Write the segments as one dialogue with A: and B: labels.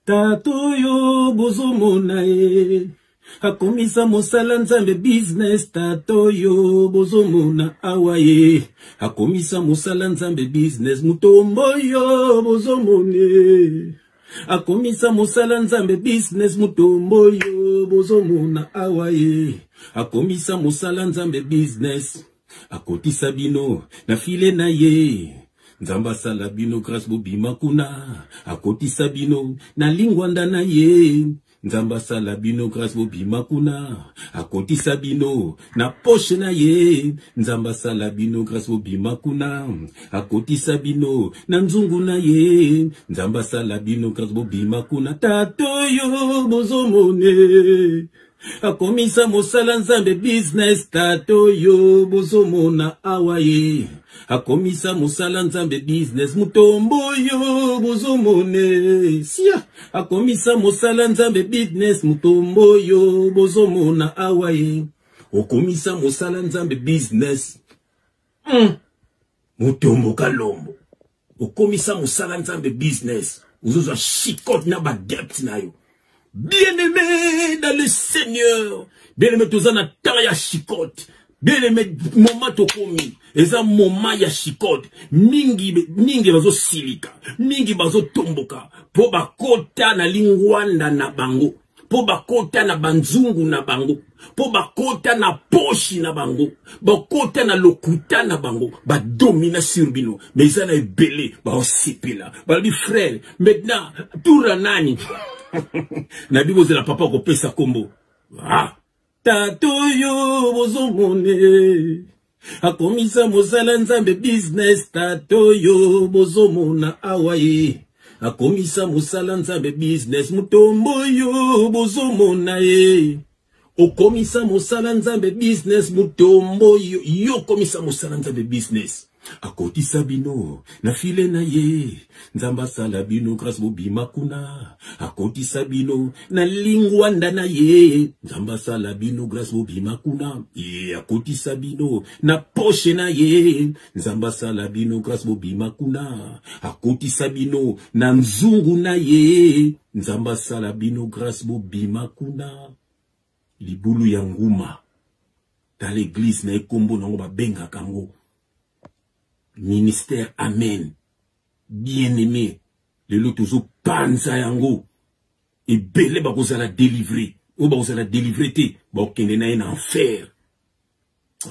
A: Tata oyo bozomona ye akomisa mosala nzambe business. Tata oyo bozomona awa ye akomisa mosala nzambe business. Mutombo oyo bozomona ye akomisa mosala nzambe business. Mutombo oyo bozomona awa ye akomisa mosala nzambe business. Akotisa bino na file na ye, nzambe asala bino grâce bobima kuna. Akotisa bino na lingwanda na ye, nzambe asala bino grâce bobima kuna. Akotisa bino na poche na ye, nzambe asala bino grâce bobima kuna. Akotisa bino na nzungu na ye, nzambe asala bino grâce bobima kuna. Tata oyo bozomone akomisa mosala nzambe business. Tata oyo bozomona awa ye akomisa mosala nzambe business. Mutombo oyo bozomone sia akomisa mosala nzambe business. Mutombo oyo bozomona awa ye okomisa mosala nzambe business. Mutombo Kalombo okomisa mosala nzambe business, ozozwa chicote na badepte na yo. Bien-aimé dans le Seigneur, bien-aimé, toza na temps ya chicote. Bien-aimé, moment tokomi eza moment ya chicote. Mingi mingi bazosilika, mingi bazotomboka mpo bakota na lingwanda na bango, mpo bakota na banzungu na bango, mpo bakota na poshi na bango, bakota na lokuta na bango, badomina sur bino. Mais eza na ebele baosepela, balobi: "Frère, maintenant tour nani?" Nayebi kozela papa kopesa kombo. Ah, tata oyo bozomone akomisa mosala nzambe business. Tata oyo bozomona awa ye akomisa mosala nzambe business. Mutombo oyo bozomona ye okomisa mosala nzambe business. Mutombo oyo yo okomisa mosala nzambe business. Akotisa bino na file na ye, nzambe asala bino grâce bobima kuna. Akotisa bino na lingwanda na ye, nzambe asala bino grâce bobima kuna. Ye akotisa bino na poche na ye, nzambe asala bino grâce bobima kuna. Akotisa bino na nzungu na ye, nzambe asala bino grâce bobima kuna. Libulu ya nguma, tala église na ye, kombo nango babengaka yango Ministère Amen. Bien aimé, lelo tozopanza yango. Ebele bakozala délivré, oyo bakozala délivré te bakokende na ye na enfer.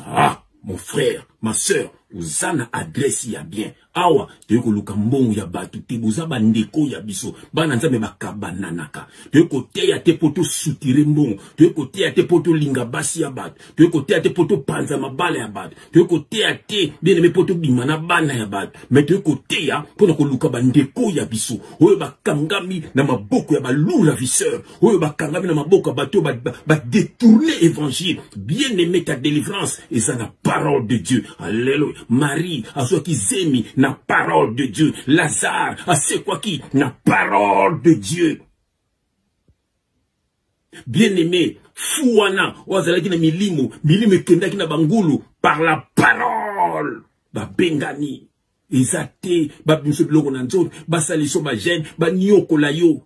A: Ah, mon frère, ma soeur, oza na adresse ya bien awa. Toyei koluka mbongo ya bato te. Boza bandeko ya biso, bana nzambe bakabananaka. Toyei koteya te mpo tosutire mbongo, toyei koteya te mpo tolinga basi ya bato, toyei koteya te mpo topanza mabala ya bato, toyei koteya te, bien-aimé, mpo tobima na bana ya bato. Mais toyei koteya mpona koluka bandeko ya biso oyo bakangami na maboko ya balourd ravisseur, oyo bakangami na maboko ya bato oyo badétourne évangile. Bien aimé, ta délivrance eza na parole de Dieu. Alleluya. Marie azwaki zemi na parole de Dieu. Lazare asekwaki na parole de Dieu. Bien aimé, fu wana oyo azalaki na milimo, milimo ekendaki na bangulu, par la parole babengani. Eza te babimiso biloko na nzoto, basaliso bagene, baniokola yo.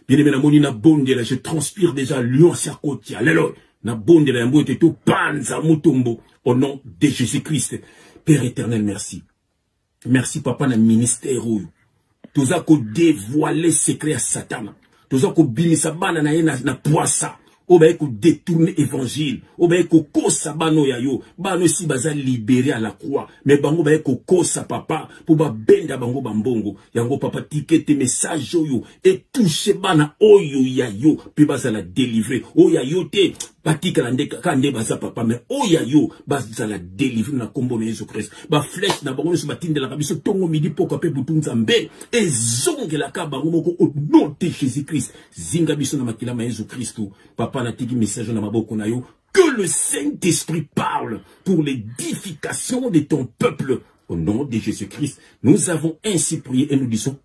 A: Bien aimé, namoni nabondela, je transpire déjà. Lion siakotia lelo nabondela yango ete topanza mutombo au nom de Jésus Christ. Père éternel, merci, merci papa. Na ministère oyo toza kodévoile secret ya Satana, toza kobimisa bana na ye na poisa oyo baye kodétourne évangile, oyo baye kokosa bana oyo ya yo. Bana esi baza libéré à la croix, mais bango baye kokosa papa mpo babenda bango bambongo yango. Papa, tika ete message oyo etouche bana oyo ya yo mpe bazala délivré. Oyo ya yo te batikala nde kaka nde baza papa, mais oyo ya yo bazala délivré na nkombo na Yesu Christ. Baflèche na bango nyonso batindelaka biso ntongo, midi, pokwa mpe butu, nzambe, ezongelaka bango moko au nom de Jésus Christ. Zinga biso na makila ma Yesu Kristu. Papa, natiki message na maboko na yo. Que le Saint-Esprit parle pour l'édification de ton peuple. Au nom de Jésus-Christ, nous avons ainsi prié et nous disons.